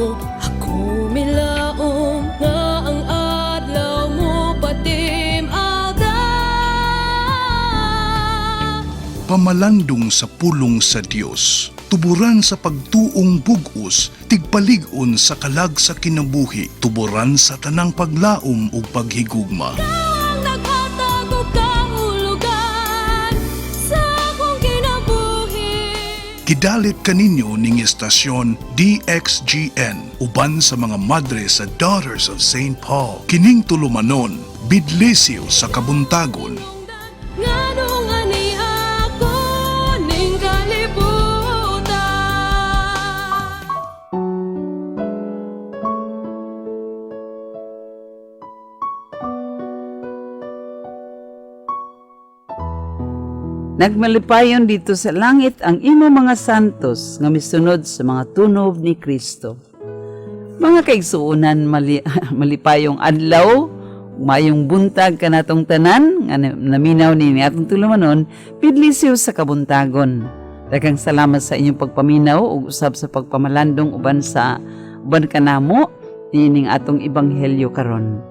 nimo. Ako milaom nga ang adlaw mo patim-ada. Pamalandong sa pulong sa Dios, tuburan sa pagtuong bug-os, tigpalig-on sa kalag sa kinabuhi, tuburan sa tanang paglaom ug paghigugma. Ang naghatag og kahulugan sa akong kinabuhi. Gidalit kaninyo ning estasyon DXGN uban sa mga madre sa Daughters of St. Paul. Kining tulumanon, bidlisiw sa kabuntagon. Nganong ani ako ning kalibutan. Nagmalipayon dito sa langit ang imo mga santos nga misunod sa mga tunob ni Kristo. Mga kaigsuonan, malipayong adlaw, mayong buntag kanatong tanan nga naminaw ni atong tulumanon, pidlisiw sa kabuntagon. Daghang salamat sa inyong pagpaminaw ug usab sa pagpamalandong uban kanamo niining atong ebanghelyo karon.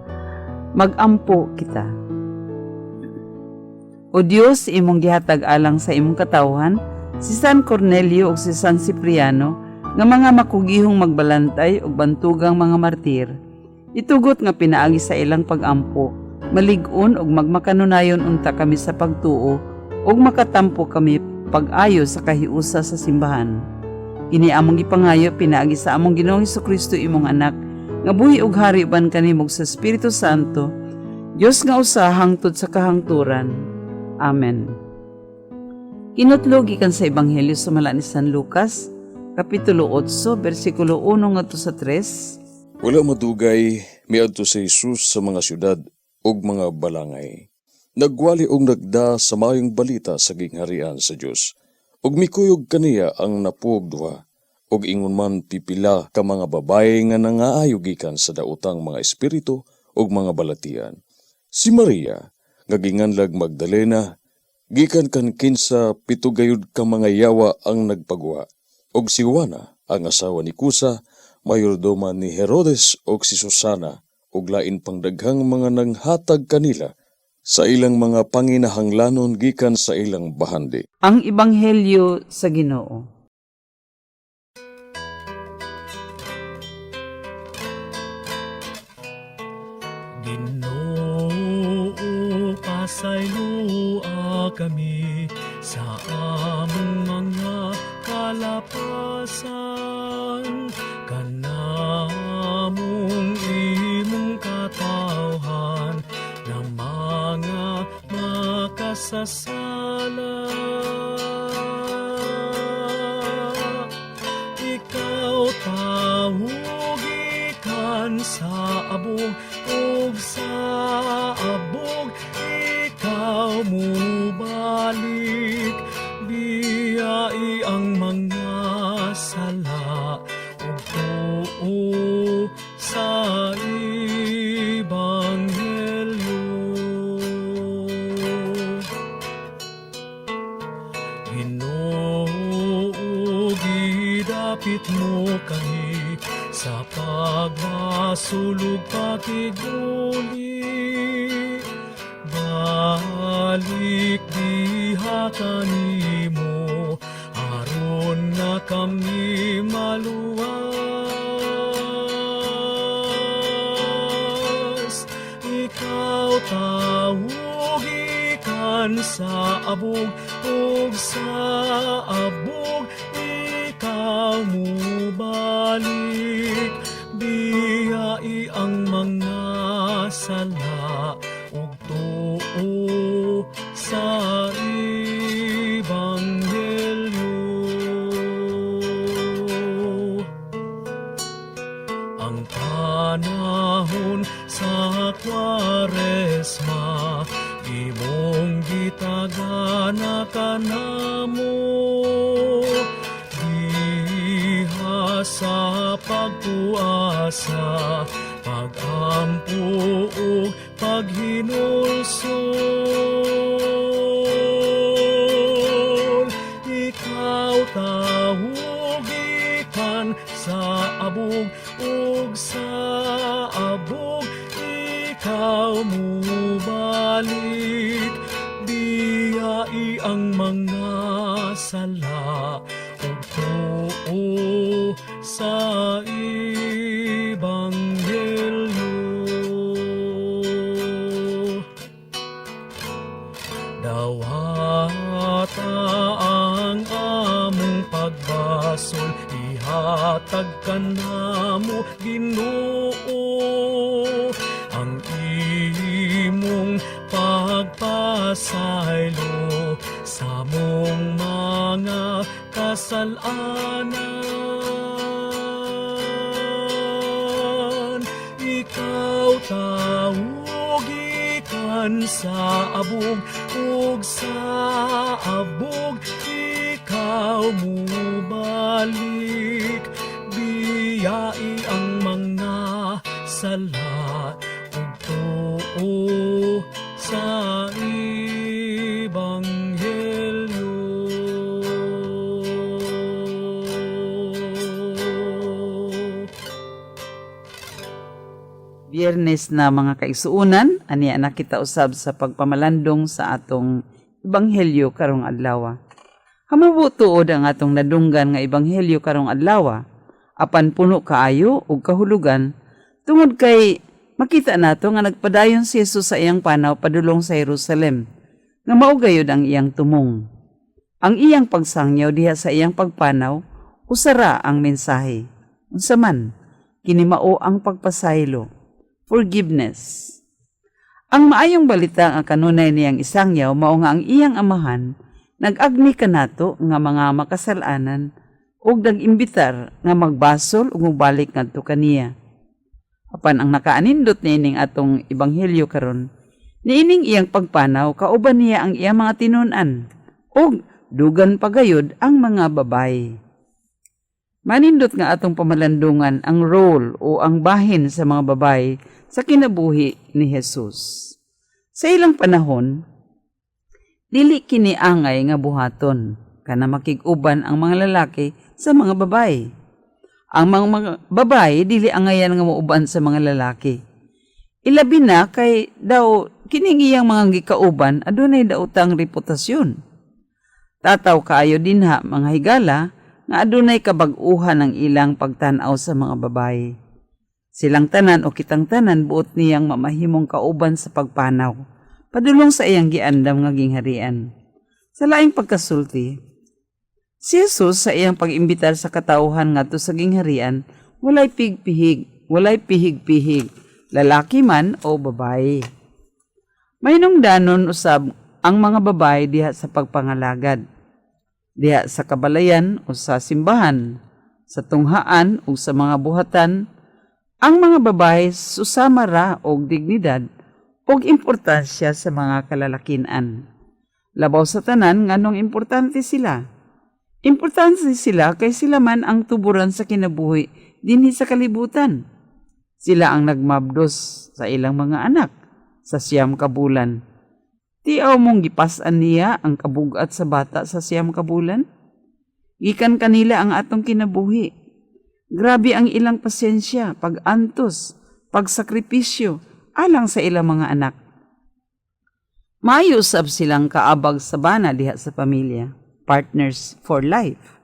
Magampo kita. O Dios, imong gihatag alang sa imong katawhan, si San Cornelio ug si San Cipriano, nga mga makugihong magbalantay ug bantugang mga martir. Itugot nga pinaagi sa ilang pagampo, malig-on ug magmakanunayon unta kami sa pagtuo ug makatampo kami pag-ayo sa kahiusa sa simbahan. Ini among gipangayo pinaagi sa among Ginoong Kristo, imong anak, nga buhi ug hari uban kanimo sa Espiritu Santo, Dios nga usa hangtod sa kahangturan. Amen. Kinutlo gikan sa Ebanghelyo sumala ni San Lucas, Kapitulo 8, versikulo 1 ngadto sa 3. Wala madugay, miadto si Jesus sa mga syudad ug mga balangay. Nagwali og nagda sa maayong balita sa gingharian sa Dios. Ug mikuyog kaniya ang napuog duha. Ug ingon man pipila ka mga babaye nga nangaayo gikan sa daotang mga espiritu ug mga balatian. Si Maria, nga ginganlag Magdalena, gikan kan kinsa 7 gayud ka mga yawa ang nagpagwa. Ug si Juana, ang asawa ni Cusa, mayordoma ni Herodes, ug si Susana, ug lain pang daghang mga nanghatag kanila sa ilang mga panginahanglanon gikan sa ilang bahandi. Ang Ebanghelyo sa Ginoo. Ginoo, pasayloa kami sa among mga kalapasan, kanamong imong katawhan na mga makasasala. Ikaw tawugikan sa abog, ug sa abog ikaw mubalik. Biyai ang mga sala ug tuo sa Ebanghelyo. Ginoo, gidapit mo kami sa pagbasulog pakiguli. Balik diha kanimo aron na kami maluwas. Ikaw tawugikan sa abog, ug sa abog ikaw mubalik. Biyai ang mga sala ug tuo sa Ebanghelyo. Ang panahon sa Kwaresma, imong gitagana kanamo. Diha sa pagpuasa, pag-ampo ug paghinulsol. Ikaw tawugikan Gikan sa abog ug sa abog ikaw mubalik. Biyai ang mga sala ug tuo sa Ebanghelyo. Dawata ang among pagbasol, ihatag kanamo, Ginoo, ang imong pagpasaylo sa among mga kasalanan. Ikaw tawo gikan sa abog ug sa abog ikaw mubalik. Biyai ang mga sala ug tuo sa Ebanghelyo. Biyernes na, mga kaigsuonan, ania na kita usab sa pagpamalandong sa atong ebanghelyo karong adlaw. Hamubo tuod ang atong nadunggan nga ebanghelyo karong adlaw, apan puno kaayo og kahulugan tungod kay makita nato nga nagpadayon si Jesus sa iyang panaw padulong sa Jerusalem, nga mao gayud ang iyang tumong. Ang iyang pagsangyaw diha sa iyang pagpanaw, usara ang mensahe. Unsa man, kini mao ang pagpasaylo, forgiveness. Ang maayong balita nga kanunay niyang isangyaw mao nga ang iyang Amahan nag-agni kanato nga mga makasalanan ug nag-imbitar nga magbasol ug mobalik ngadto kaniya. Apan ang nakaanindot niining atong ebanghelyo karon, niining iyang pagpanaw, kauban niya ang iyang mga tinun-an ug dugan pagayod ang mga babayi. Manindot nga atong pamalandungan ang role o ang bahin sa mga babayi sa kinabuhi ni Jesus. Sa ilang panahon, dili kini angay nga buhaton kana makig-uban ang mga lalaki sa mga babayi. Ang mga babayi dili angayan nga mauban sa mga lalaki. Ilabi na kay daw kining iyang mga gikauban adunay daotang reputasyon. Tataw kaayo dinha, mga higala, nga adunay kabag-uhan ang ilang pagtan-aw sa mga babayi. Silang tanan o kitang tanan buot niyang mamahimong kauban sa pagpanaw padulong sa iyang giandam nga gingharian. Sa laing pagkasulti, si Jesus sa iyang pag-imbitar sa katawhan ngadto sa gingharian, walay pigpihig, walay pihig-pihig, lalaki man o babayi. Mahinungdanon usab ang mga babae diha sa pagpangalagad, diha sa kabalayan o sa simbahan, sa tunghaan o sa mga buhatan. Ang mga babae susama ra og dignidad og importansya sa mga kalalakinan. Labaw sa tanan, nganong importante sila? Importante sila kay sila man ang tuburan sa kinabuhi dinhi sa kalibutan. Sila ang nagmabdos sa ilang mga anak sa 9 ka bulan. Tiaw mong gipas-an niya ang kabugat sa bata sa 9 ka bulan? Gikan kanila ang atong kinabuhi. Grabe ang ilang pasensya, pag-antos, pagsakripisyo, alang sa ilang mga anak. Maayo usab silang kaabag sa bana diha sa pamilya, partners for life.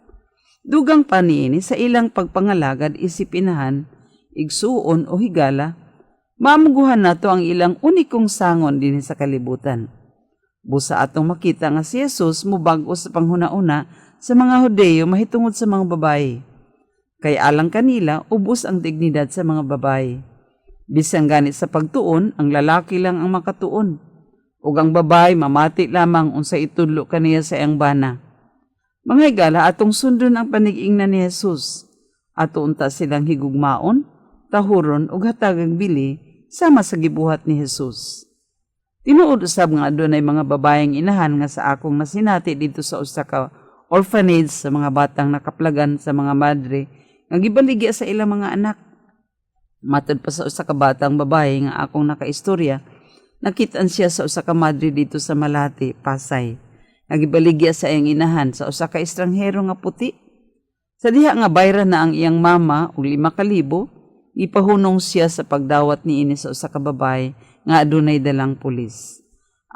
Dugang pa niini sa ilang pagpangalagad isip inahan, igsuon o higala, maamuguhan nato ang ilang unikong sangon dinhi sa kalibutan. Busa atong makita nga si Jesus mubag-o sa panghuna-una sa mga Hudeyo mahitungod sa mga babayi. Kay alang kanila, ubos ang dignidad sa mga babayi. Bisan ganit sa pagtuon, ang lalaki lang ang makatuon. Ug ang babae mamati lamang unsa itudlo kaniya sa iyang bana. Mga higala, atong sundon ang panig-ingna ni Jesus. Ato unta silang higugmaon, tahuron ug hatagang bili sama sa gibuhat ni Jesus. Tinuod usab nga adunay mga babayeng inahan nga sa akong nasinati didto sa usa ka orphanage sa mga batang nakaplagan sa mga madre nga gibaligya sa ilang mga anak. Matod pa sa usa ka batang babae nga akong nakaistorya, nakitaan siya sa usa ka madre didto sa Malate, Pasay, nga gibaligya sa iyang inahan sa usa ka estranghero nga puti. Sa diha nga bayra na ang iyang mama og 5,000, ipahunong siya sa pagdawat niini sa usa ka babae nga adunay dalang pulis.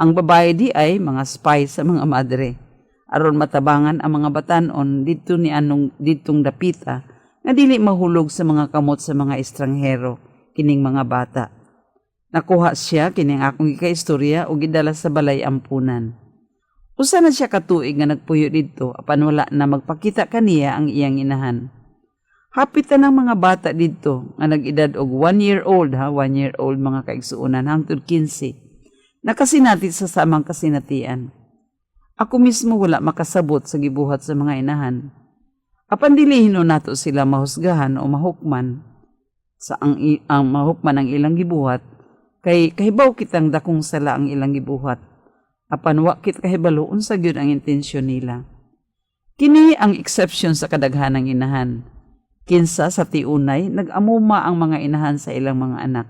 Ang babae di ay mga spy sa mga madre. Aron matabangan ang mga batanon didto ni anong didtong dapita nga dili mahulog sa mga kamot sa mga estranghero kining mga bata. Nakuha siya kining akong gikaistorya ug gidala sa balay ampunan. Usa na siya katuig nga nagpuyo didto apan wala na magpakita kaniya ang iyang inahan. Hapit na ng mga bata didto nga nag-edad og 1 year old ha, 1 year old, mga kaigsuonan, hangtod 15. Nakasinati sa samang kasinatian. Ako mismo wala makasabot sa gibuhat sa mga inahan. Apan dili hinuon nato sila mahusgahan o mahukman sa ang mahukman ang ilang gibuhat kay kahibaw kitang dakong sala ang ilang gibuhat. Apan wa kit kahibalo unsa gyud ang intensyon nila. Kini ang exception sa kadaghanang inahan. Kinsa sa tiunay nag-amuma ang mga inahan sa ilang mga anak.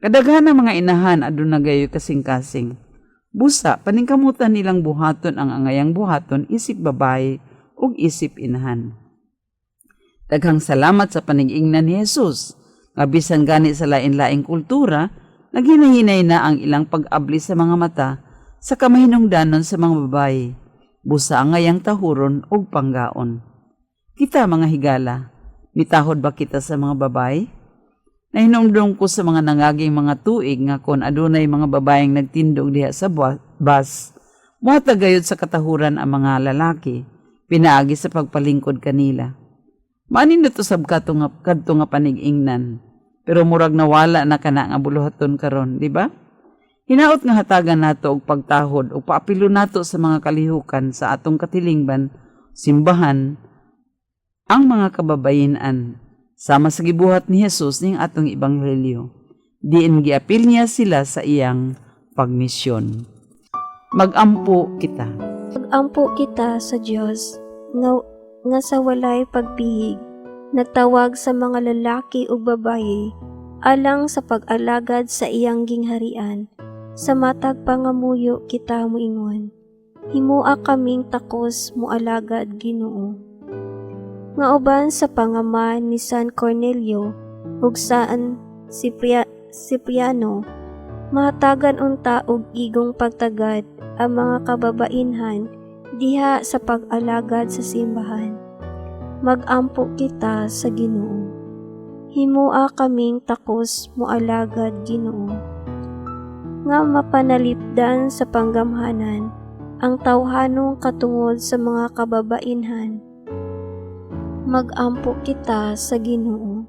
Kadaghan ng mga inahan aduna gayoy kasing-kasing. Busa paningkamutan nilang buhaton ang angayang buhaton isip babae ug isip inahan. Daghang salamat sa panigingnan ni Jesus nga bisan gani sa lain-laing kultura, naghinay-hinay na ang ilang pag-abli sa mga mata sa kamahinungdanon sa mga babae. Busa angayang tahuron ug panggaon. Kita mga higala, mitahod ba kita sa mga babae? Nahinumdum ko sa mga nangaging mga tuig nga kon adunay mga babaeng nagtindog diha sa bus, muhatag gayud sa katahuran ang mga lalaki, pinaagi sa pagpalingkod kanila. Manindot usab kadto nga panig-ingnan. Pero murag nawala na kana nga buluhaton karon, di ba? Hinaot nga hatagan nato og pagtahod ug paapilo nato sa mga kalihukan sa atong katilingban, simbahan, ang mga kababayenan sama sa gibuhat ni Jesus ning atong ebanghelyo. Diin giapil niya sila sa iyang pagmisyon. Magampo kita. Magampo kita sa Dios nga sa walay pagpihig nagtawag sa mga lalaki ug babaye alang sa pag-alagad sa iyang gingharian. Sa matag pangamuyo kita moingon: Himoa kaming takos moalagad, Ginoo. Nga uban sa pangama ni San Cornelio ug San Cipriano, mahatagan unta og igong pagtagad ang mga kababainhan diha sa pag-alagad sa simbahan. Magampo kita sa Ginoo. Himoa kaming takos moalagad, Ginoo. Nga mapanalipdan sa panggamhanan ang tawhanong katungod sa mga kababainhan. Magampo kita sa Ginoo.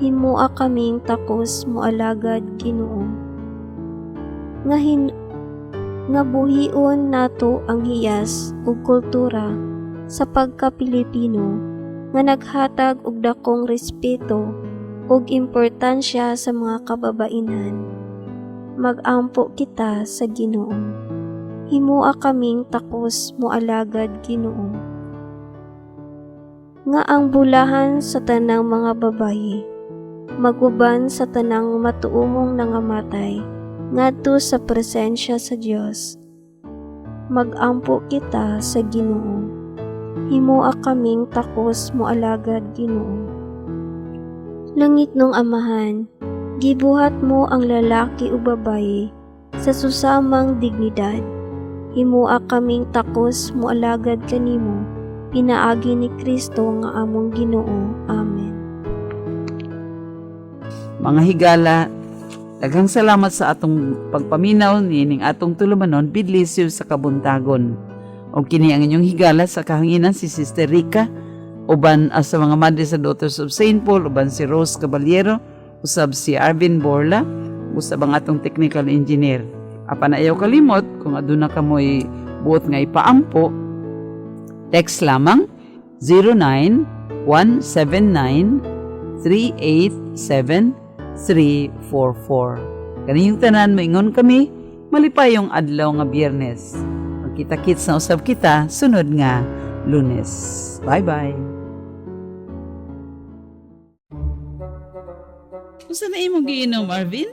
Himoa kaming takos moalagad, Ginoo. Nga buhion nato ang hiyas ug kultura sa pagka-Pilipino nga naghatag og dakong respeto ug importansya sa mga kababainhan. Magampo kita sa Ginoo. Himoa kaming takos moalagad, Ginoo. Nga ang bulahan sa tanang mga babayi maguban sa tanang matuomong nangamatay ngadto sa presensya sa Dios. Magampo kita sa Ginoo. Himoa kaming takos moalagad, Ginoo. Langitnong Amahan, gibuhat mo ang lalaki ug babayi sa susamang dignidad. Himoa kaming takos moalagad kanimo pinaagi ni Kristo nga among Ginoo. Amen. Mga higala, daghang salamat sa atong pagpaminaw niining atong tulumanon bidlisiw sa kabuntagon. Og kini ang inyong higala sa kahanginan, si Sister Rica, uban sa mga madre sa Daughters of St. Paul, uban si Rose Caballero, usab si Arvin Borla, usab ang atong technical engineer. Apan ayaw kalimot, kung aduna kamoy buot nga ipaampo, text lamang 09179 387 344. Kaniyong tanan, maingon kami, malipayong adlaw nga Biyernes. Magkita-kits na usab kita sunod nga Lunes. Bye-bye. Unsa na imong giinom, Arvin?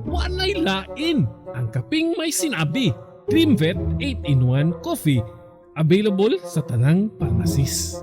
Walay lain. Ang kaping may sinabi. Dreamvet 8-in-1 Coffee. Available sa tanang pharmacies.